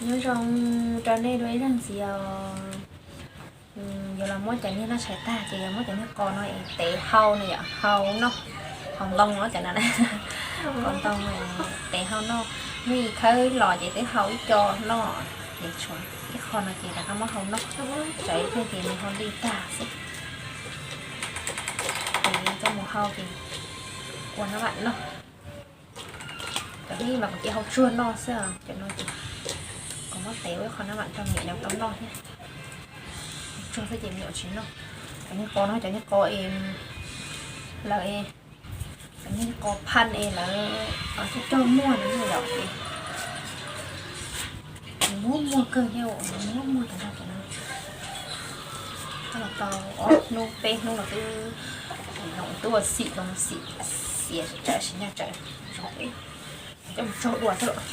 Nyob zoo rau nej dua ib zaug ntxiv os. Yuav los muab cov niag noj tshais tag ces yuav muab cov niag qos no es tev hau na yom, hau noj, hau ntoo no cov no, qos ntoo tev hau noj. Muaj ib khawb los ces twb hau ib co noj, ces tshuav ib qho no ces rov qab muab hau noj, tsam ib pliag ces nws ho li tag xwb. Ces coj mus hau ces ua nab vam noj. Cov phooj ywg mas kuv cia hau tsuag noj xwb, cov no ces kuv muab tev ua ib qho nab vam rau me nyuam yaus tau noj thiab. Tsuag xwb ces me nyuam tsis noj. Cov niag qos no cov niag qos es lawv, cov niag qos phaj es lawv cog cog muag no yom, ces nws muag muag kawg thiab, nws muag muag cov no cov no. Coj los tau ob hnub peb hnub no twb zoo tuaj xim zoo xim xiav tsawv sis nyaj tsawv zoo peb coj mus tsaug dua xwb los.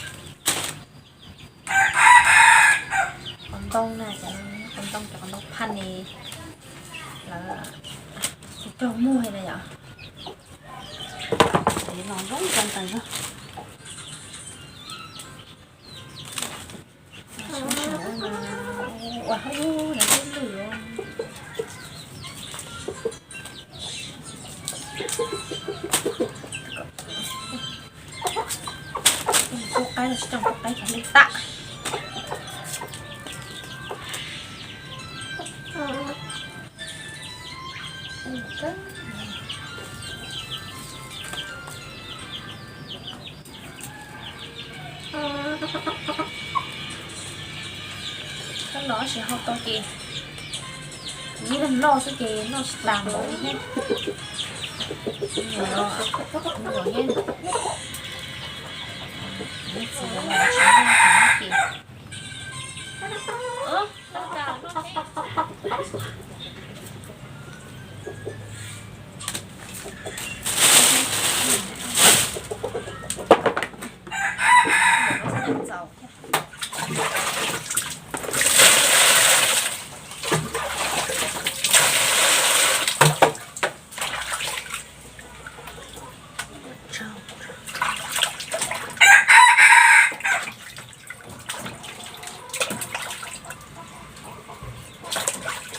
Qos ntoo na, cov qos ntoo, cov qos ntoo phaj ne, lawv cog muag na yom. Los zoo rau ntawd zog. Ua hauj lwm lawm. Pub qaib los tsis coj pub qaib cov neeg tam. Kab no tab sis hau tau ces ib leeg noj xwb ces noj tsis tas npaum li thiab. Nyuam no, nyuam yeej, txiv no tsis noj ces.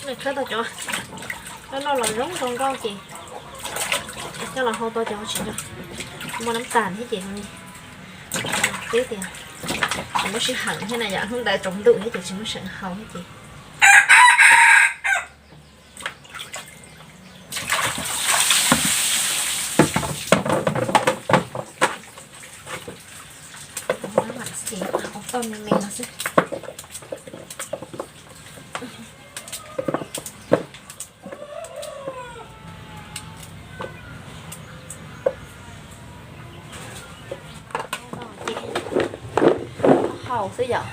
Nws khawb tau cov loj loj los zoo zoo nkauj ces coj los hau tau cov tsis zoo, muaj nab tas thiab ces twb tias tsis muaj sij hawm thiab na yom, hnub ntawd tsaus ntuj thiab ces tsis muaj sij hawm hau thiab ces. Ua tau me me no xwb. Hau xwb yom.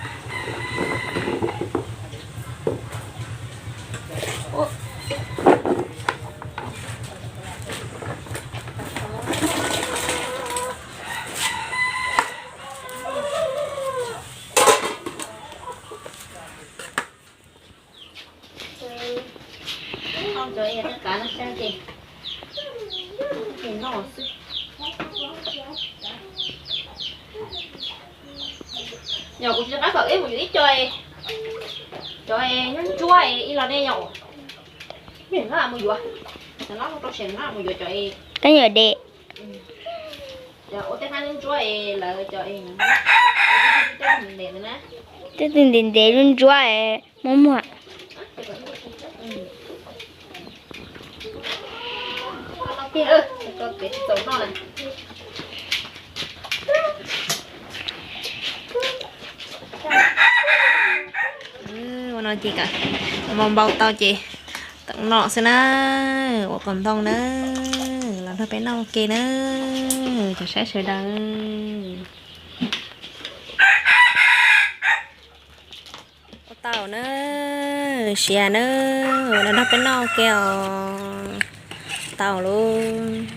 Hau cov es kav no xwb ces, ces noj xwb. Yog kuv tsis rov qab kom ib mus yuav ib co, cov ntsuab ntsuab ib los nej yog, mus yuav, cov no rau siav no mus yuav cov, teeb yam de, cov ua tej hnab ntsuab lawv cov, tej twg ntev ntev ntsuab ntsuab muag muag. Ua no ces kam, mus npau tau ces teem no xwb na. Ua qos ntoo na, los nrog peb noj ua ke na, cov saib sawv daws. Ua tau na, siav na, los nrog peb noj ua ke os. Tau lauj.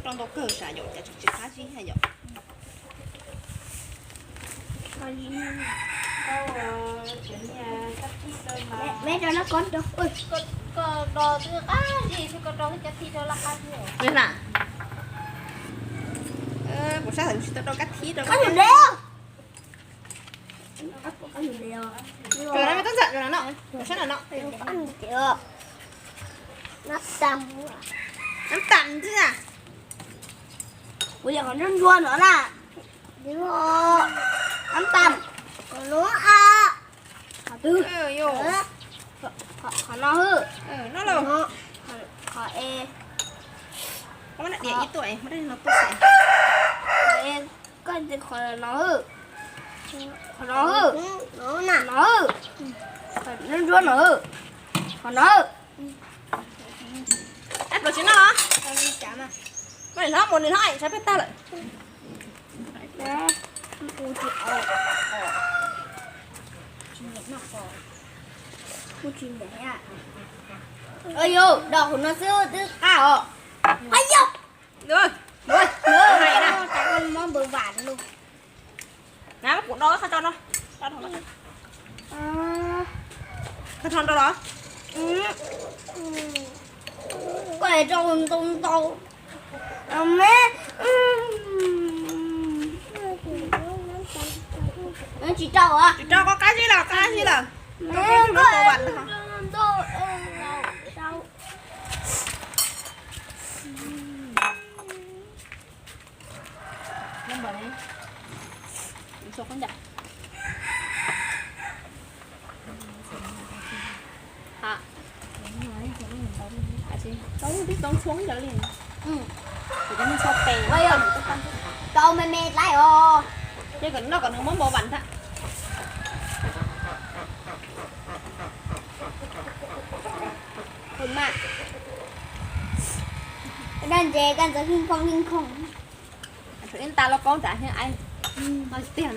Rau ntau kawg sav yom, cas tsis qab zib ha yom. Meb rau nab kob rau. Koj do twb qab zig xwb, koj rau cov thib rau laj qab zig. Meb na, kuv sab heev tsis tau rau kab thib rau. Koj yus de. Rau no meb tub ntxawm, rau no no, rau sab no no. Nab tas, nab tas ntxwb na. Kuv yog qhov ntsuab ntsuab no na. Nab tas, qhov no a, qhov twg? Qhov no hwb. Qhov e. Qhov e, koj qhov no hwb. Qhov no hwb. No hwb. Ntsuab ntsuab no hwb. Qhov no hwb. Ab, pluav tsis noj. Noj mus nws hlob, tshaib plab tag lawm. Yus, do hauv no xwb twb qab os. Yog, mob npawv vam lug. Na, kuv do qhov tso no. Qhov tso rau los? Koj rau ntau ntau. Tsis rau, tsis rau, koj qab zib lawm, qab zib lawm. Tau me me dlaib os. Ces kom noj kom nws mob npau vam ntag. Daj ntses kaj ntxawv hij khooj hij khooj. Ib nta lauj kaub nrad thiab. Xiam,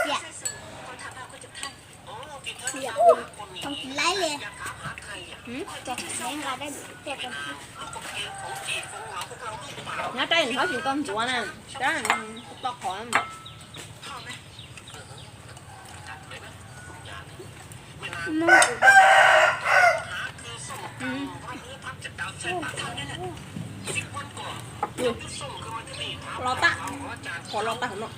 xiam, xiam, tsis laib li. Nyob rab hlob tsis tau ntxuav na, rab to qhov. Los tag, qhov los tag hauv no.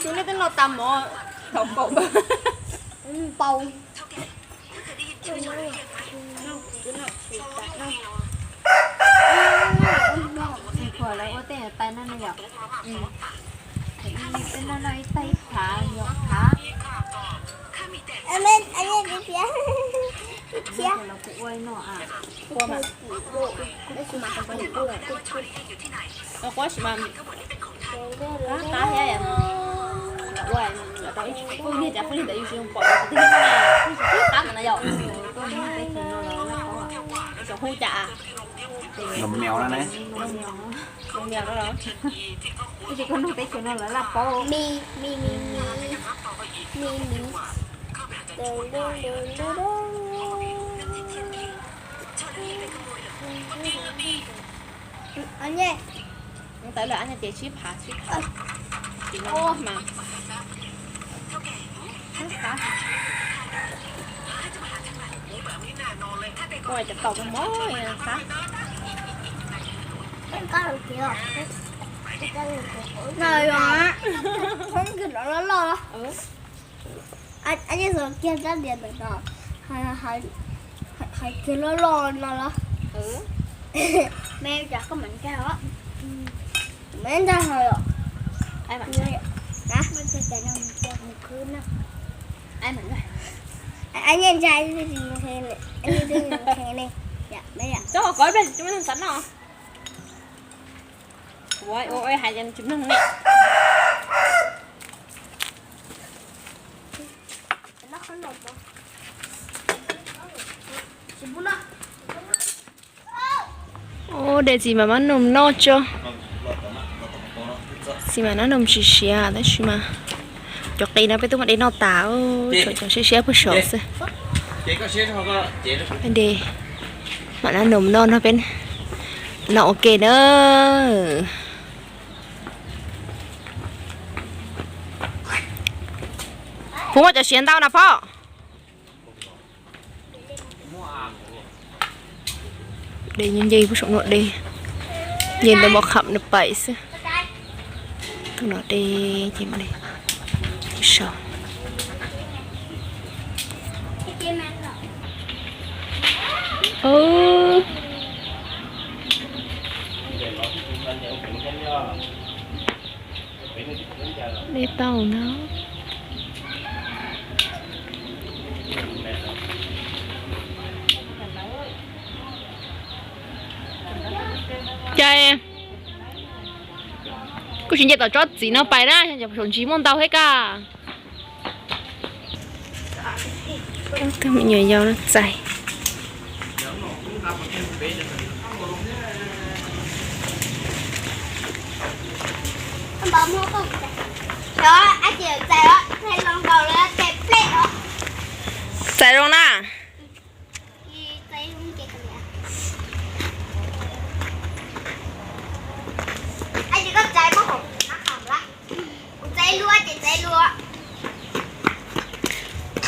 Xyov nej twb noj tas mov thaum npaum. Npaum. Khuam lawv ua tej tais no ne yom. Tej no no ib tag ib phav yom, phav. Los kuv ua no a. Los kuv ua sim mas qab qab thiab. Ua rau ib phooj ywg, cov phooj ywg ntawd yus tsis pom, tus twg qab ntawd na yom. Tsoom hu cas? Los meos no ne. Los meos no los. Tab sis koj nug teb chaws no lawv laj paub. Mi, mi, mi, mi, mi, mi. Ntawd lawm ces sib phav sib phav. Tsis no mas. Ua cov taum mos mos qab. No yog qhov kiag loj loj los. Kiag rab diav ntawm no, hais kiag loj loj no los. Me cas koj mam nkag os. Me nkag hos os. Ab, nyiaj ntshai, nyiaj twb nqhis ne. Tso kov ib pliag tsis muaj neeg xav noj. Ua ua hais tias tsis mloog ne. Ua de txiv mam mab noom noj tso. Txiv mam mab noom tsis siav tab sis mas cov qis no peb twb muab de noj tas, tshuav cov siab siab puag saud xwb. De mam mab noom noj no peb noj ua ke na. Puas muaj cov siav ntau na phauj? De nce nce puag saum no de, nce ntawm mos kham no pais xwb. Tus no de ces de sau. De tau na. Ces kuv tsis nce tom tsob txiv no pais na, saum ntsis muaj ntau thiab kaj. Tus me nyuam yaus no txais. Txais zoo na.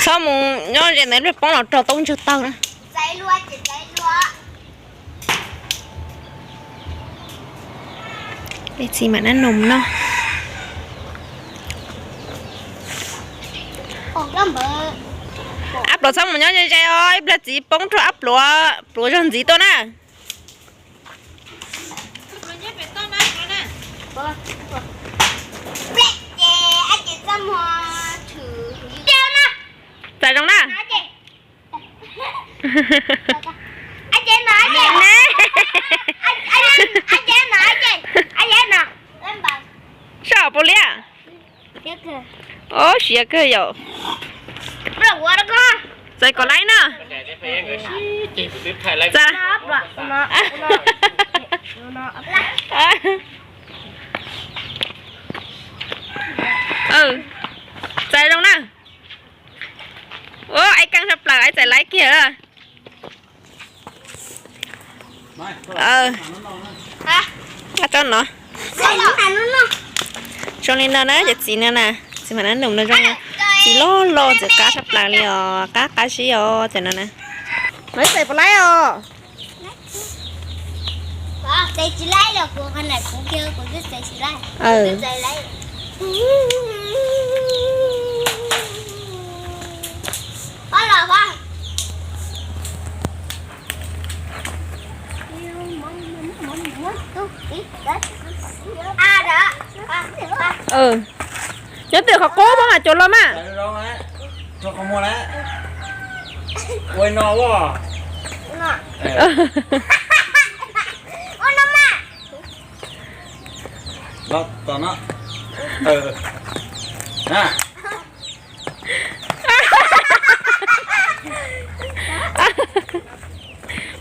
Txhob mus nyob ze ntawd poob los raug tau ntsug taug na. Peb txiv mam nab noos noj. Ab pluav txhob mus nyob ze ze os, ib pliag txiv poob rau ab pluav, pluav zog ntxiv tuaj na. Txais zoo na. Sab puas liab? Ob siav kawg yom. Txais kom laib na. Txais zoo na. Ua, aib keeb tshaj plaws, aib txais laib kiag. Ab tsob no. Zoo li no na, cov txiv no na, txiv mam nab noos no zoo, txiv loj loj ntxim qab tshaj plaws li os, qab qab zib os, cov no na. Aib txais puas laib os? Nyob twg qhov qub mas cov los mas.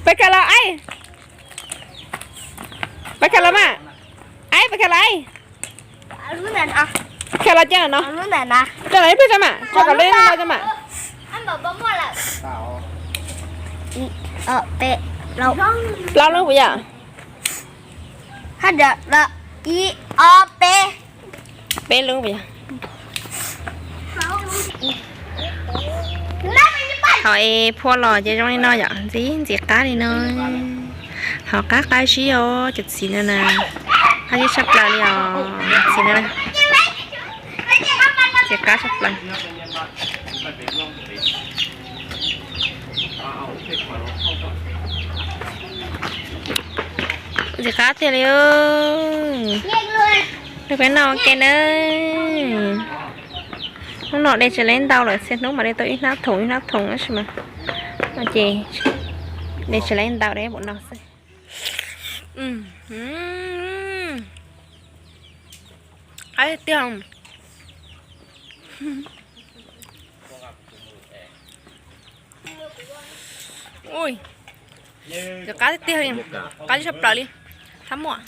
Peb kha los aib. Peb kha los mas. Aib, peb kha los aib. Kha los caj no. Coj los ib pliag tso mas, tso kom lub no tso mas. Plaub lub puas yog? Ib, ob, peb. Peb lub puas yog? Thaum es phua los ces zoo li no yom, ntxim ntxim qab li no. Ho qab qab zib os, cov txiv no na. Qab zib tshaj plaws li os, txiv no. Ntxim qab tshaj plaws. Ntxim qab tiag li. Rau peb noj ua ke nawb. Hnub no de tsis laib ntau lawm, txhia hnub mas de tau ib hnab thoom ib hnab thoom tab sis mas no ces de tsis laib ntau, de pum no xwb. Qab tiag. Ui, qab tiag tiag li, qab tshaj plaws li. Tab muaj.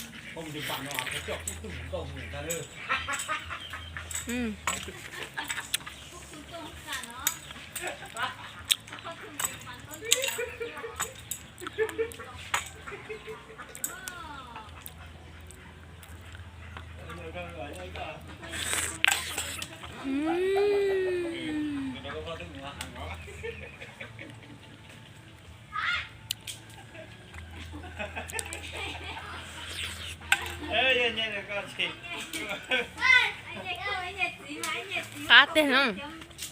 Qab tiag,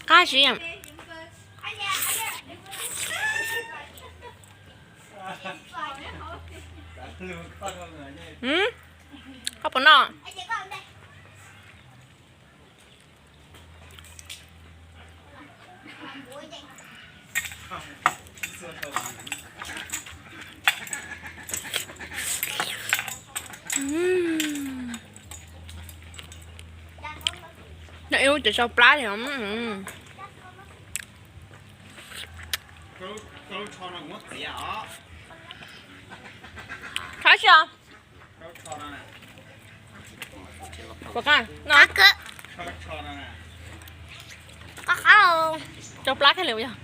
qab siab. Koj puas noj? Noj ib lub ces tsau plab li. Thov tsis os. Puas qab no? Qab qab. Tsau plab kiag li yog.